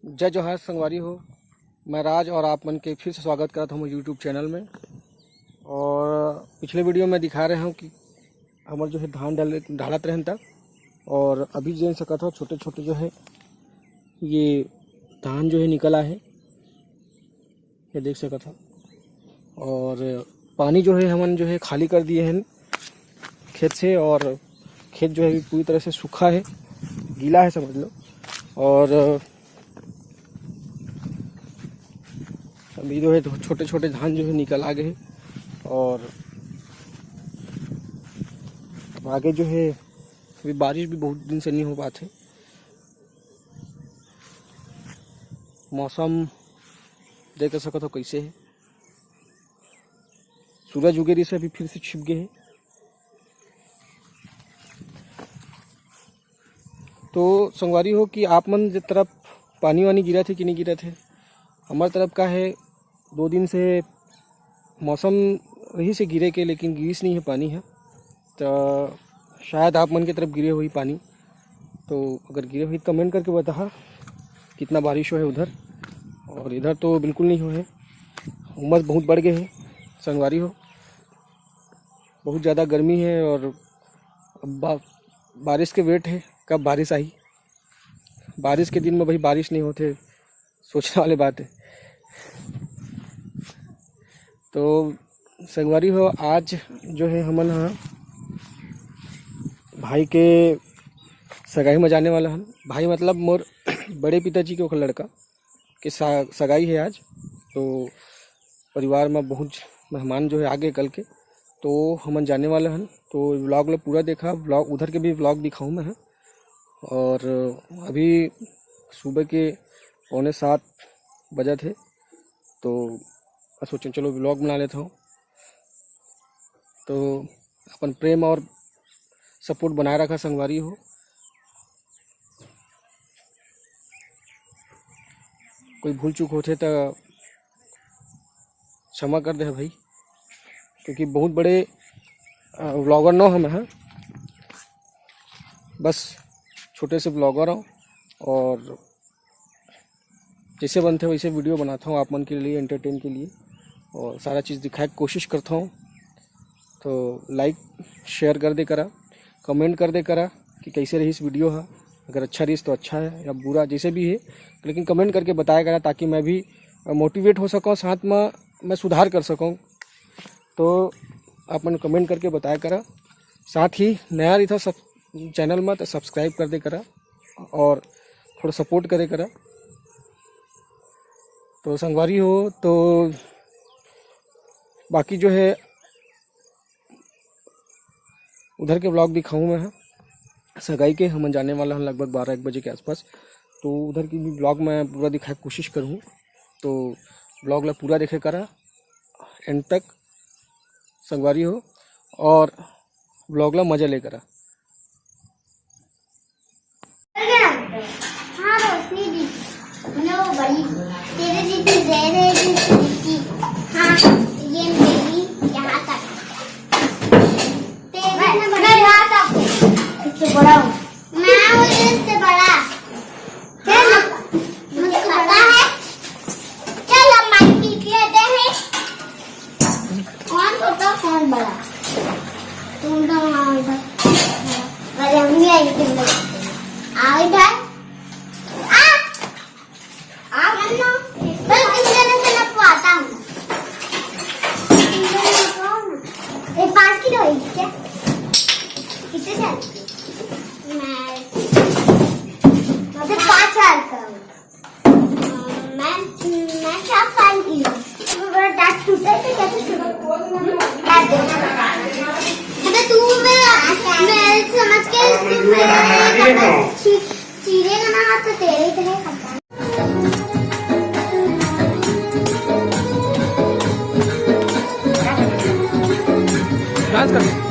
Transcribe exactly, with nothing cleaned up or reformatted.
जय जोहार संगवारी हो, मैं राज और आप मन के फिर से स्वागत करत हूँ YouTube चैनल में। और पिछले वीडियो में दिखा रहे हूँ कि हमर जो है धान डाल डालत रहन तक, और अभी जेन सकत हो छोटे छोटे जो है ये धान जो है निकल आए हैं, ये देख सकत हो। और पानी जो है हमन जो है खाली कर दिए हैं खेत से, और खेत जो है अभी पूरी तरह से सूखा है, गीला है समझ लो। और अभी जो है छोटे छोटे धान जो है निकल आ गए हैं। और अब आगे जो है अभी बारिश भी बहुत दिन से नहीं हो पात है। मौसम देख सकत हो कैसे है, सूरज उगे रहिस हे, अभी फिर से छिप गए है। तो संगवारी हो कि आप मन जे तरफ पानी वानी गिरत हे कि नहीं गिरत हे, हमर तरफ का है, दो दिन से मौसम रहिस हे गिरे के, लेकिन गिरिस नहीं है पानी है। तो शायद आप मन के तरफ गिरे होही पानी, तो अगर गिरे होही तो कमेंट करके बताहा कितना बारिश होहे उधर। और इधर तो बिल्कुल नहीं होहे, उमस बहुत बढ़ गए है संगवारी हो, बहुत ज़्यादा गर्मी है। और अब बा-, बारिश के वेट है, कब बारिश आही। बारिश के दिन में भाई बारिश नहीं होथे, सोचने वाली बात है। तो संगवारी हो, आज जो है हमन ह भाई के सगाई में जाने वाला हन। भाई मतलब मोर बड़े पिताजी के ओकर लड़का के सा-, सगाई है आज। तो परिवार में बहुत मेहमान जो है आ गए कल के, तो हमन जाने वाला हन। तो व्लॉग ला पूरा देखा, व्लॉग उधर के भी व्लॉग दिखाऊँ मैं ह। और अभी सुबह के पौने सात बजत हे, तो सोचें चलो व्लॉग बना लेता हूँ। तो अपन प्रेम और सपोर्ट बनाए रखा संगवारी हो। कोई भूल चूक होथे तो क्षमा कर दे भाई, क्योंकि बहुत बड़े, अ, व्लॉगर न हो मैं, हाँ, बस छोटे से व्लॉगर हूँ। और जैसे बनते वैसे वीडियो बनाता हूँ आप मन के लिए, एंटरटेन के लिए, और सारा चीज़ दिखाए के कोशिश करता हूँ। तो लाइक शेयर कर दे करा, कमेंट कर दे करा कि कैसे रहिस वीडियो हा। अगर अच्छा रहिस तो अच्छा है या बुरा जैसे भी है, लेकिन कमेंट करके बताया करा ताकि मैं भी मोटिवेट हो सकूँ, साथ में मैं सुधार कर सकूँ। तो आप मन कमेंट करके बताया करा। साथ ही नया रहिथा सब चैनल में तो सब्सक्राइब कर दे करा और थोड़ा सपोर्ट करे करा। तो संगवारी हो, तो बाकी जो है उधर के व्लॉग दिखाऊँ मैं ह। सगाई के हमन जाने वाला हन लगभग बारह एक बजे के आसपास, तो उधर की भी व्लॉग मैं पूरा दिखाए के कोशिश करूँ। तो व्लॉग ला पूरा देखे करा एंड तक संगवारी हो, और व्लॉग ला मजा ले करा। हाँ, रोशनी दीदी। नो बड़ी। तेरे जितनी दे रहे जितनी दीदी। हाँ, ये मेरी यहाँ तक। तेरे मैं, जितना बड़ा मैं यहाँ तक। इससे बड़ा हूँ। मैं हूँ इससे बड़ा। चल, मुझे पता है। चल, हम माइक पीट लेते हैं। कौन छोटा, कौन बड़ा? तुम तो वहाँ इधर। अरे, हम नहीं आएंगे तुम लोग। आओ इधर। आ! आ, हम लोग। मैं तुम दोनों से नपवाता हूँ। तुम दोनों नपवाओ ना। ये पाँच किलो है क्या? कितने साल की? मैं, मैं तो पाँच साल का हूँ। मैं, मैं चार साल की हूँ। तुम्हारा दांत टूटा है तो कैसे टूटा? दांत दे। अबे तू मैं, मैं समझ के तू मेरे चीरे का ना हाथ तो तेरे ही तो है। डांस कर।